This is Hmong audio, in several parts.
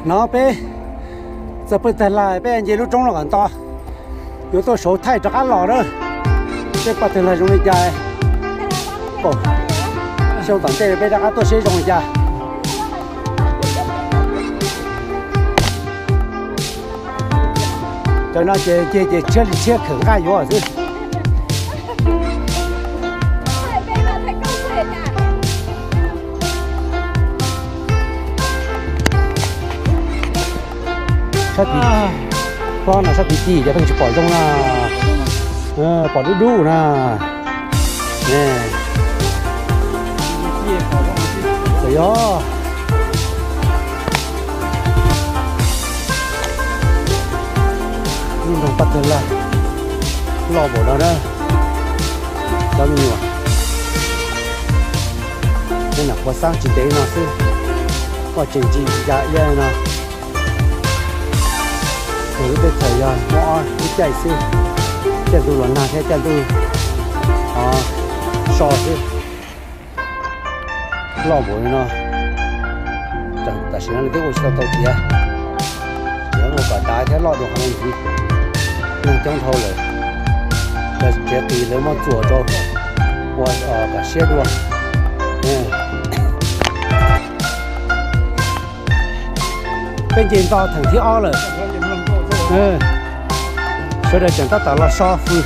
No peb txog pem tag lag peb nce lub roob no kom nto, yuav tuaj saud thaij rov qab los na. Peb pom tag lag zoo li cas, xyoo tom ntej peb rov qab tuaj seb zoo li cas. Cov no ces nce ces tshiab li tshiab khawm nqaj yuav xwb. Sab tid, pob no sab tid ci cov pheej tsis pom zoo na, pom dub dub na. Yog lub nroog Paj Tawg Laj loj npaum no na, cov me nyuam. Nyob nram Phuv Xab tsis ntev no xwb, Vaj Tseem Ntsis ya iab no. Lub teb chaws yog muaj ob lub caij xwb, caij ntuj los nag thiab caij ntuj so xwb. Loj npaum li no, tam sim no lawv twb ua tsis tau tau tiav, tseem ua kom dav thiab loj dua qhov no ntxiv. Neeg coob dhau lawm, lawv tsev qis lawv muab txuas rau ua kom siab dua. Peb nce nto theem thib ob lawm. Sawv daws tseem tab tom los so fws.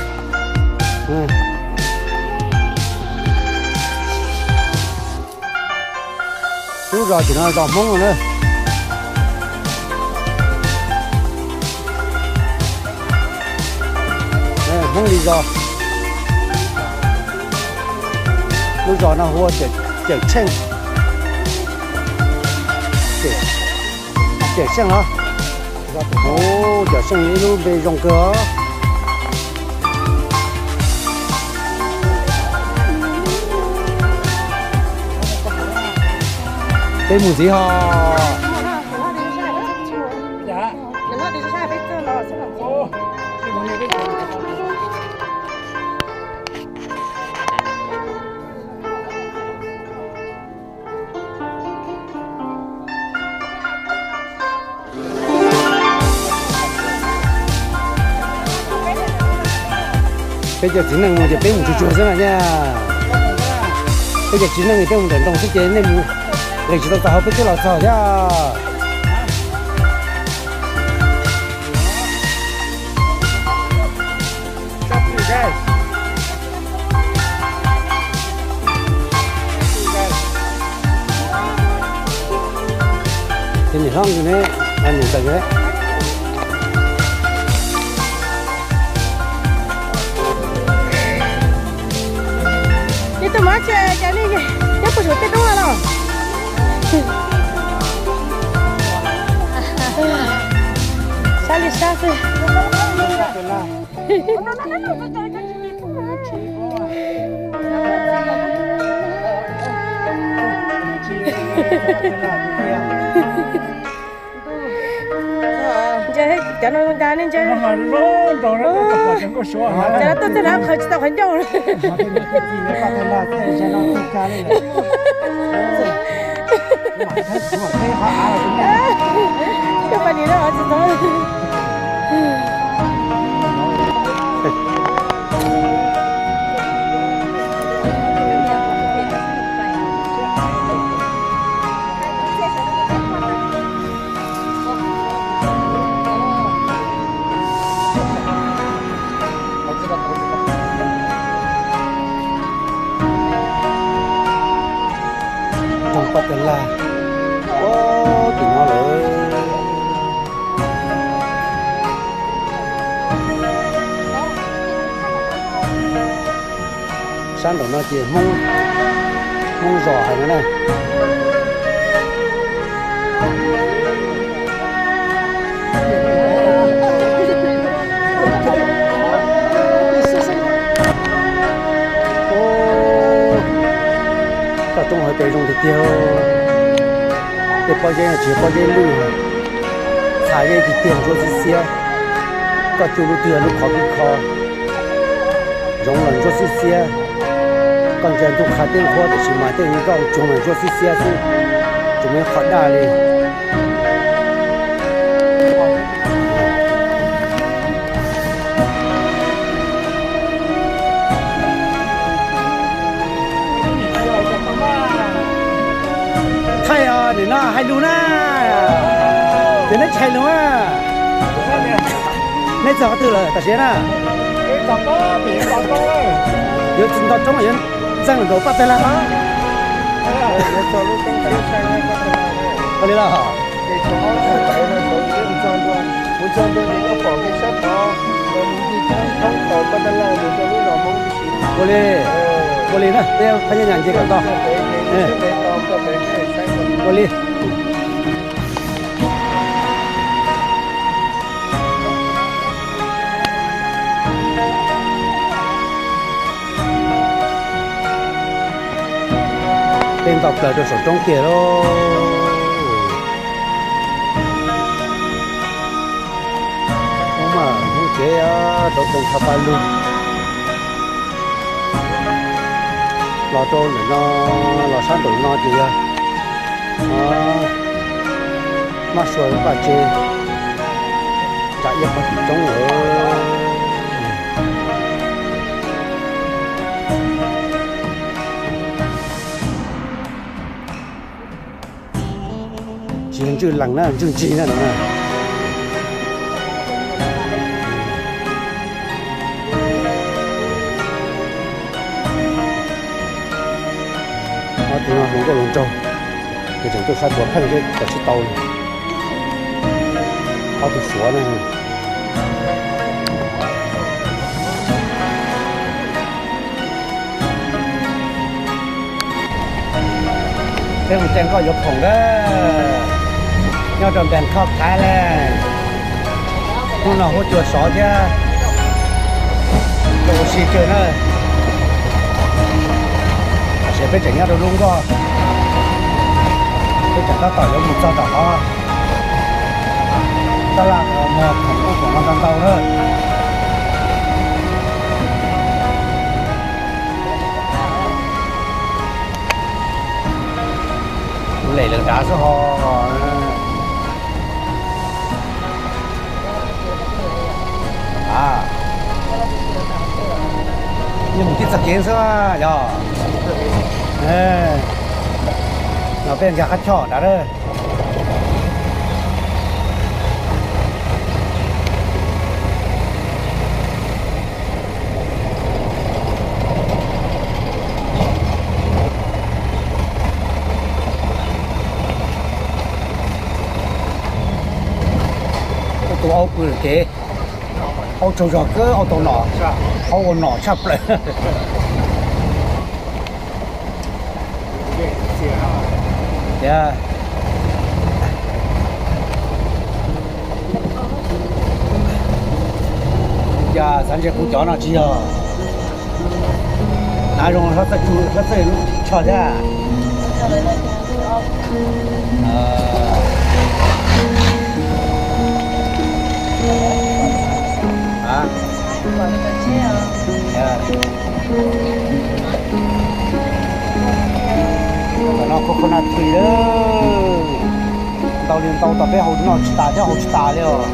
Lub zos tim no zos Hmoob no na. Hmoob li zos. Lub zos no hu ua Cawm Tsheej. Cawm Seej los? Cawm Seej ib lub npe zoo kawg os. Peb mus ntxiv ho. Peb cov txiv neej no ces peb mus tsuag tsuag xwb na nyab. Peb cov txiv neej peb mus ntawm ntoo xwb ces nej mus nqis tsis tau txog hauv peb twb los txog thiab. Ces niam hlob ne, niam ntxawm ne. Ib tug mab tse cas li, nyob puag saum tej roob no los? Sab li sab xwb. Ntsia cov no zoo cas ne ntsia. Cov no tuaj txog na qhov tsis tau qhov ncauj. Koj pais nim no tsis tau. Nroog Paj Tawg Laj, ua tim no lawm. Sab nraum no ces Hmoob, Hmoob zos hais no na. Toj roob hauv pes zoo tiag tiag. Tej pob zeb no tsis yog pob zeb lwj, txha zeb tiag tiag ntsuab xiab xiab. Koj cuj lub twg yog lub khov kub kho, zoov los ntsuab xiab xiab. Koj ntsia ntuj qha teb nqhuab tiam sis mas tej nkauj tsuag mas ntsuab xiab xiab xwb. Tsis muaj ib qho daj li. Thaij os, nim no hais lus na. Ces neb tsis hais lus a. Neb txog qhov twg lawm tam sim na? Yuav tsis nto roob yuav ntxeej nkaus paj tag lag os. Ua li los. Ua li, ua li na, peb phab nyaj nyas nce kom tau. Ua li. Peb nto plaws rau saum roob kiag lauj. Ub, mas hnub tsev rau tau tha pa lug. Los rau ntawm no, los sab nraum no ces yog mab sua vaj tse, nram ib qho tim roob lawm. Tsis yog ntswj lees na, ntswj ntsig na no na. Ob tug no hluas nkauj hluas nraug, ces tseem tuaj saib tuav pheej seb puas sib tau li. Ob tug Suav na. Peb mus caij nkoj yuav khoom na, nyob rau Bangkok, Thailand. Hnub no huab cua sov thiab, zoo ua si kawg na. Tam sim peb tseem nyob rau lub nkoj, peb tseem tab tom yuav mus txog tom qhov tab laj mog khoom ub khoom no ntau ntau na. Lem lawv nrad xwb ho. Yeej mus tib txoj kev xwb yog. No peb nkag qab choj nrad. Tus aub pw kev, aub tsaug zog kawg, aub tau nom, aub ua nom tshaj plaws. Tias, cas xav ntsia kuv cov no tsis yog. Hnav zoo hlob txawj tsu, hlob txawj lub tsho thiab. Tam no khov kho na thwm lawm, ntau li ntau tom peb haus noj tsis tas thiab haus tsis tas li os.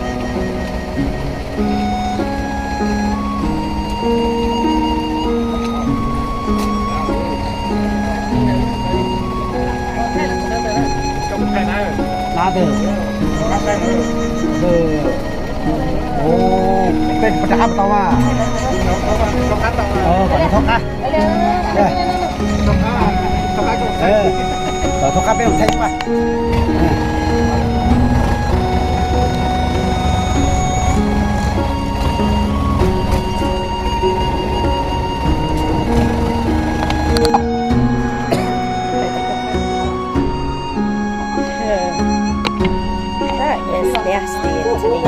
Na, peb rov qab puas tau mas? Kom nws thaub qab. Kom thaub qab peb mus thaij ib pab. That is nasty to me.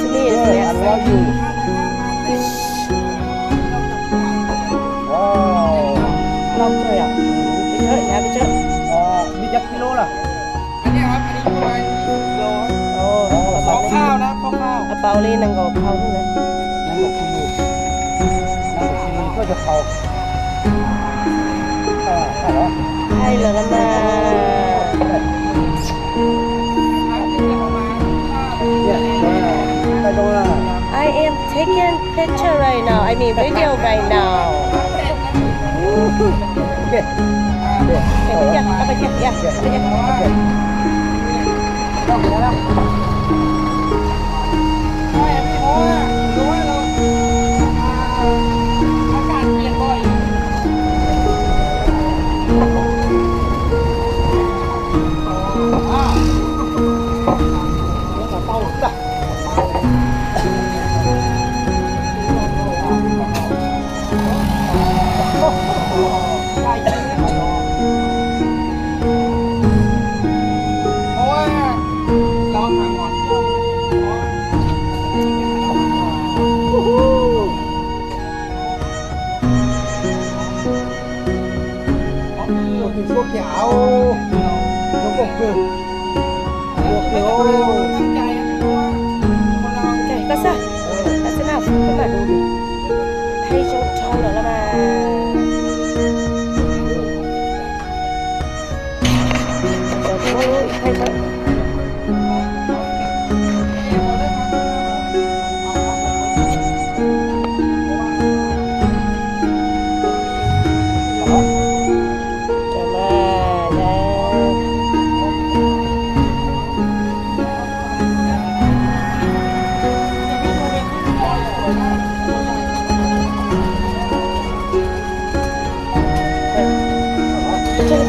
To me, it's nasty. Wow. Loj kawg yom. Peb chawb, peb chawb. Li cas kilo lawm? อันนี้ครับ อันนี้ประมาณ ยี่สิบ กิโลครับ อ๋อ สองข้าวนะ ข้าว ข้าว เอาเปล่าเลย หนึ่งกว่าเผาเลย หนึ่งกว่ากิโล หนึ่งกว่ากิโลก็จะเผา อ่า ใช่เหรอ ใช่แล้วนะ Taking picture right now. I mean video right now. Okay. Okay, okay, okay, okay, okay. Koj xwb, koj xwb na, koj mam thaij zoo dhau lawm los mas.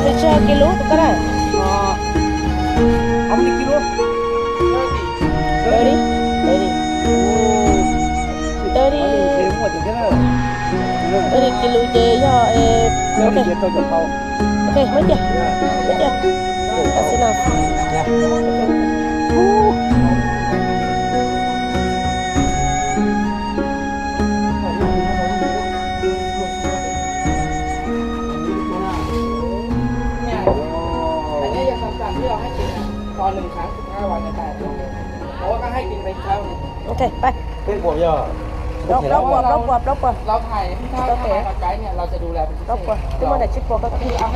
Pes tsawg kis lub tus koj na? Thirty, thirty, thirty, thirty kis lub ces yog, ok, muab cia, muab cia. That's enough. Ok, pais. Plaub puas, plaub puas, plaub puas. Plaub puas, twb muaj ntawm tsib puas koj kiag.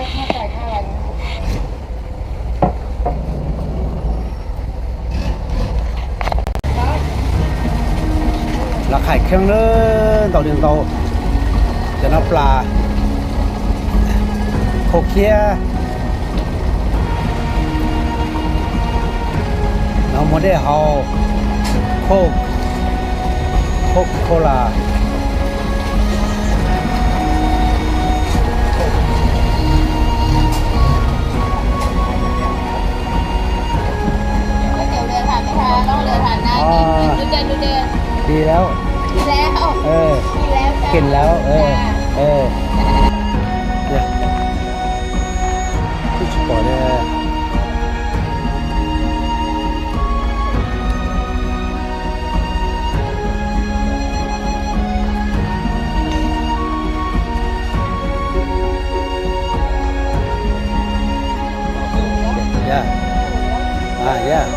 Lawv qhais kheeb lawm, ntau li ntau. Cov no plas, khau khiab, no muaj dej haus, Coke, Coca-Cola. Điแล้ว เออ กินแล้ว เออ เออ twb tsis pom li. Yog, yog,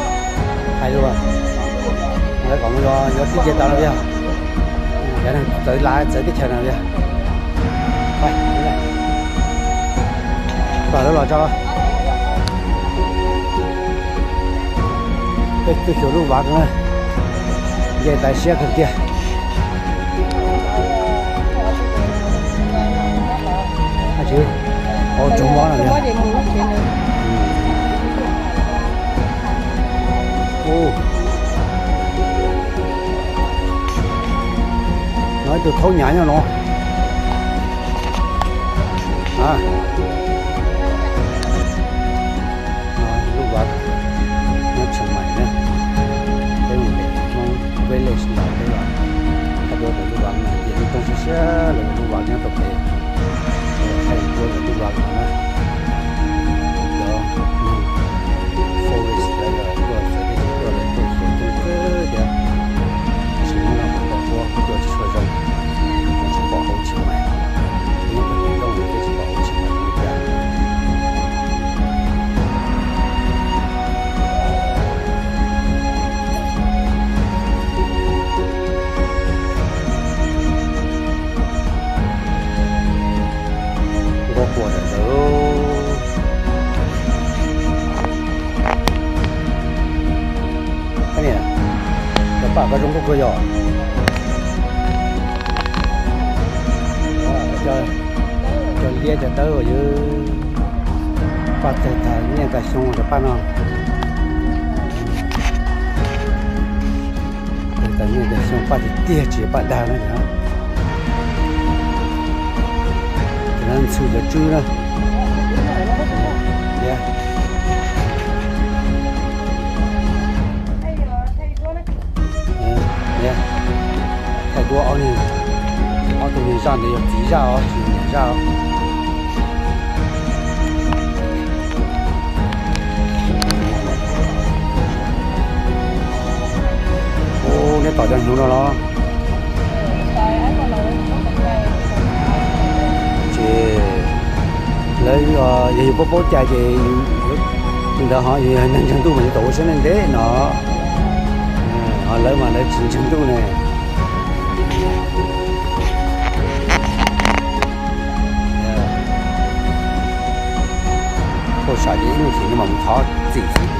hais lus, lawv kom mus yos tib ce tau no yog, cov neeg txawv lav txawv teb chaws no yog. Kom lawv los tso. Peb tuaj xyuas lub vaj no, nce tas siab kawg tiag. Tsis, ua tsoog mob no. No ib tug thaub nyav nyob no. Lub vaj nyob Chiang Mai na, peb mus pem Hmoob village ntawd peb los thaij duab pem lub vaj no, ces lub roob siab siab los lub vaj nyob rau pem, thaij duab pem lub vaj no na. Cov forest tuaj xyuas teb chaws tuaj lawv tuaj xyuas coob kawg thiab. Tab sis hnub no kuv tuaj huab kuv tuaj tsis tshua zoo, kuv tsis pom hauv Chiang Mai, kuv nyob pem Miền Đông kuv thiaj tsis pom hauv Chiang Mai li cas. Nkauj quas zom zaws. Niam, cov paj ko zoo nkauj kawg yog. Cov liab cov dawb uas yog paj tawg tag niaj tag xyoo rau paj no. Tawg tag niaj tag xyoo paj tiag tiag tsis yog paj dag na. Cov no ntxhw cov tswb na. Thaij duab ob niag, ob tug niag zaj ntawd yog txiv zaj os, tsis yog niam zaj os. Ub, neb tos cov hnyuv no los? Ces lawv yog yus paub paub cai ces li ntawd ho yus yog neeg ntseeg ntuj mas yus tau ua siab ntev ntev no, ho lawv mas lawv tsis ntseeg ntuj ne. Thauj sam ces ib me chim no mas mus thov txim xwb.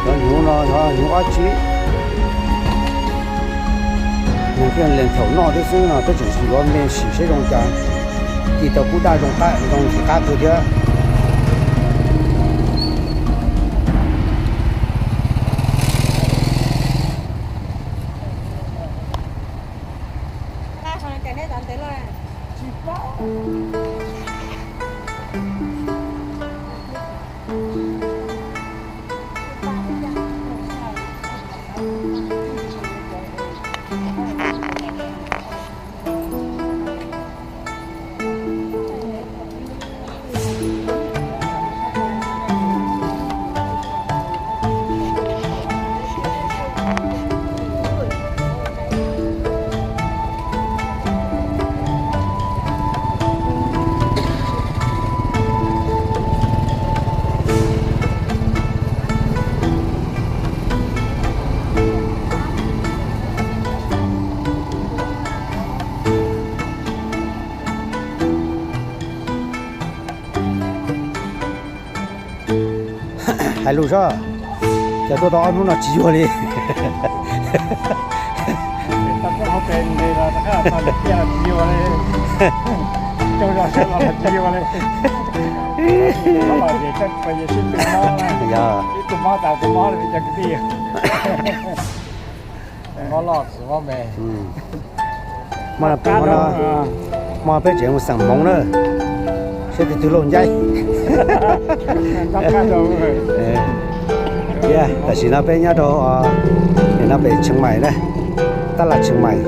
Cov hnyuv no yog hnyuv ob tsib, nws thiaj li thaum noj thiab xwb no peb tseem yuav me sim seb zoo cas, ci tau kub daj zoo qab zoo ntxim qab kawg thiab. Hais lus seb, cas tuaj tau ob hnub no tsis yuag li. Yog. Hmo no peb tseem mus xeem hmoov na, seb tus twg lauj ncaib. Tam sim no peb nyob rau, nim no pem Tsheej Maim na, tab laj Tsheej Maim,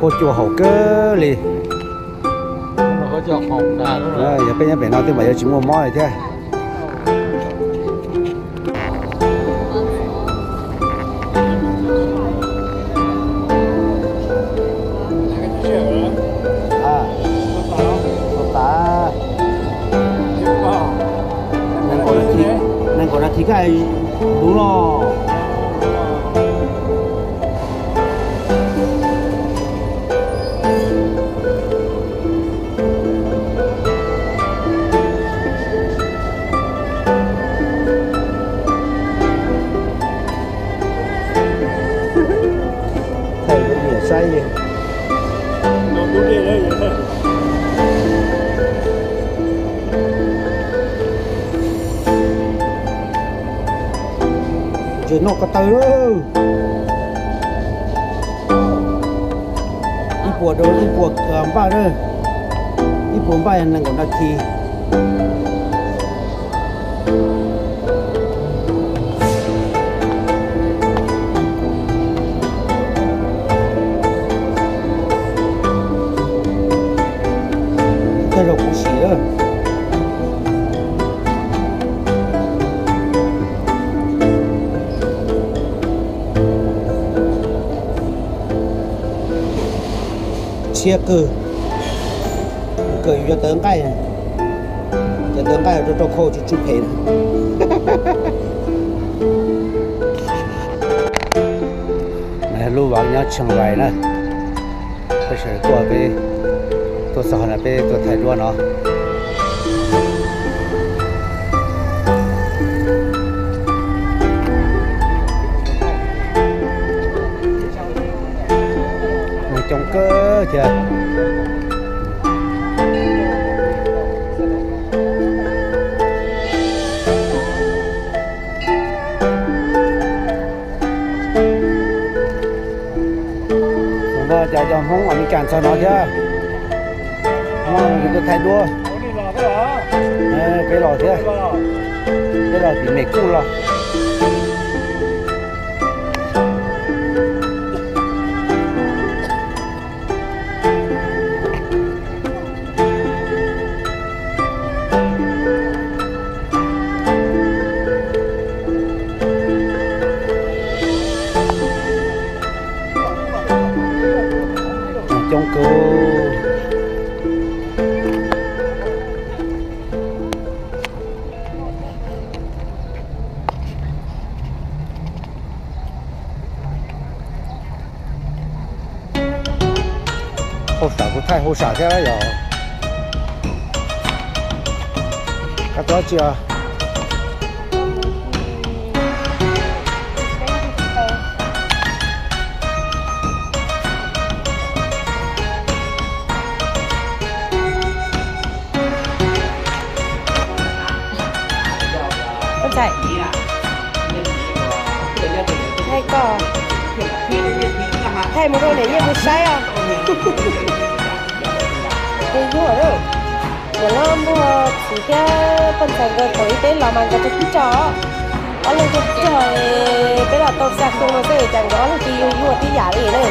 huab cua haum kawg li. Yog peb nyob pem no twb mas yuav tsis muaj mob li thiab. Nees nkaum nas this kaj ntug no. Thaij rau niam saib. Tseem noj ko taw lawm. Ib puas rau ib puas npaj na, ib puas npaj nees nkaum nas this. Tej zaum kuv sim lawm. Tshiab kawg, kawm yus cov tawv nqaij, cov tawv nqaij rau rau khau tsis tsw phem. Lub vaj nyob Tsheej Vais na, peb sawv daws tuaj, peb tuaj txog no peb tuaj thaij duab no. Coob kawg thiab. Tus no cas cov Hmoob Amelikas txog no thiab. Hmoob Amelikas tuaj thaij duab. Peb los thiab. Peb los tim Mes Kuj los. Coob kawg. Hauj sam kuv thaij hauj sam thiab yog. Koj tuaj tsi os? Ua ntxhais, thaij koj, thaij mus rau niam Nyiaj mus saib os. Tus yuag lawm. Niam hlob ntuj txiv thiab poj ntxhais nkawd thaum ib peb los mas nkawd tsaug tsaug. Ob leeg tsaug tsaug, peb los tau xa xyoo no xwb cas nkawd ob leeg cia yuag yuag tib yam li na.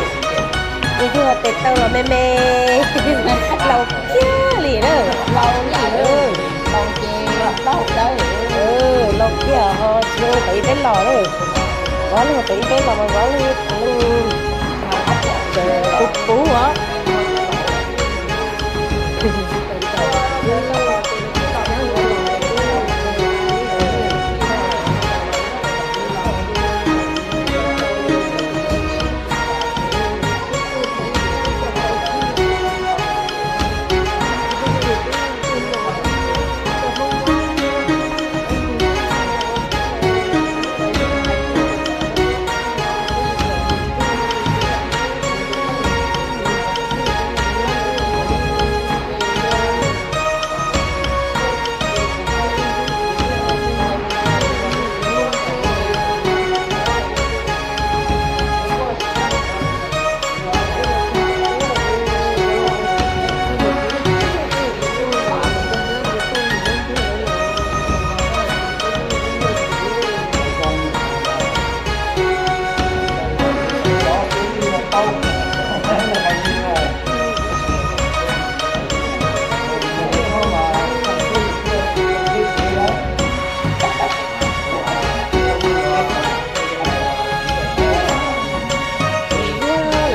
Yus yug tes taw los me me, laus kiag li na. Laus kiag ho tsis zoo thaum ib peb los na. Nkawd ob leeg thaum ib peb los mas nkawd ob leeg puv puv os.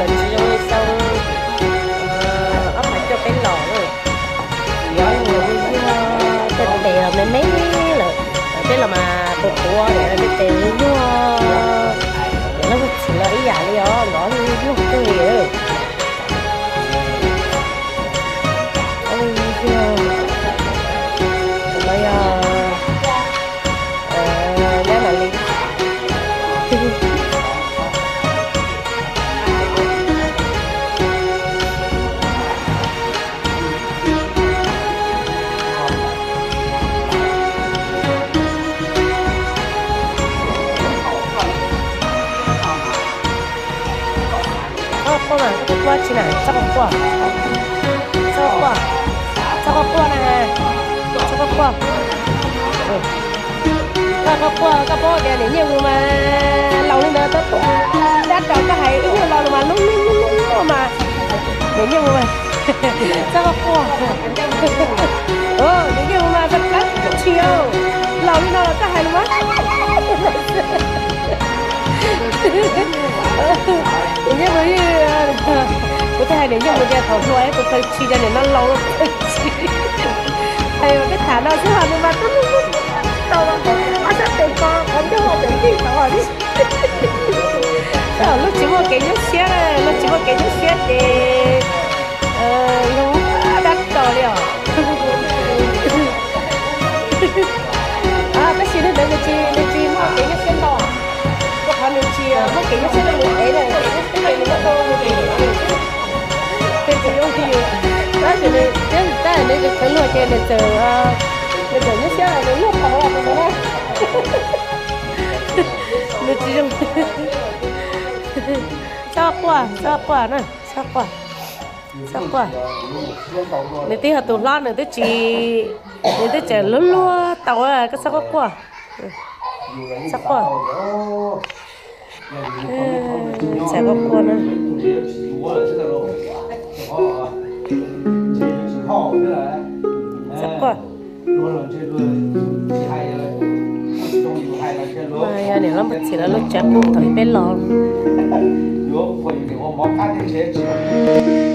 Lawv tsis zoo li xyoo ob phav cuaj peb los na. Ob leeg los yug tej tes los me me lawm, peb los mas puv puv, tej tes yug, lawv txiv los ib yam li os, nkawd yug kawg li. Tus no yog nyab Mam Li. Txhob quaj mas, koj quaj tsi na, txhob quaj. Txhob quaj, txhob quaj na, txhob quaj. Koj, koj quaj, koj paub tias niam Nyiaj mus mas laus li ntawd, dab tsi koj hais ib nyuag lo lus mas lub lub lub lub mas niam Nyiaj mus mas. Txhob quaj. Niam Nyiaj mus mas plab tshis, laus li no los koj hais lus mas. Niam Nyiaj mus, kuv thiaj hais niam Nyiaj mus tias thaum hluas kuv plab tshis, cov niam no laus lawm plab tshis. Hais peb tham no xwb ho nws mas tub lub lub tau ob sab tes ko qhov ncauj hauv pem ntij tod li. Lub tsis muaj kev nyuaj siab, lub tsis muaj kev nyuaj siab ces zoo dab tsi li os. Tab sis nws ntawd nws tsis, nws tsis muaj kev nyuaj siab ntau, rau qhov nws tsis muaj kev nyuaj siab rau nws ev na, kev nyuaj siab ces nws muaj rau nws tus niam txiv xwb. Peb khawb luag ces nws txawm, nws txawm nyuaj siab, nws luag tau los tus ntawd na. Nws tsis zoo. Txhob quaj, txhob quaj na, txhob quaj, txhob quaj. Nws twb yog tus hlob, nws twb tsis, nws twb tseem luag luag tau, koj txhob quaj quaj. Txhob quaj. Txhob quaj quaj na. Txhob quaj. Mas yog niam hlob Npawg Txhim lawv lub tsev qub thaum ub peb los.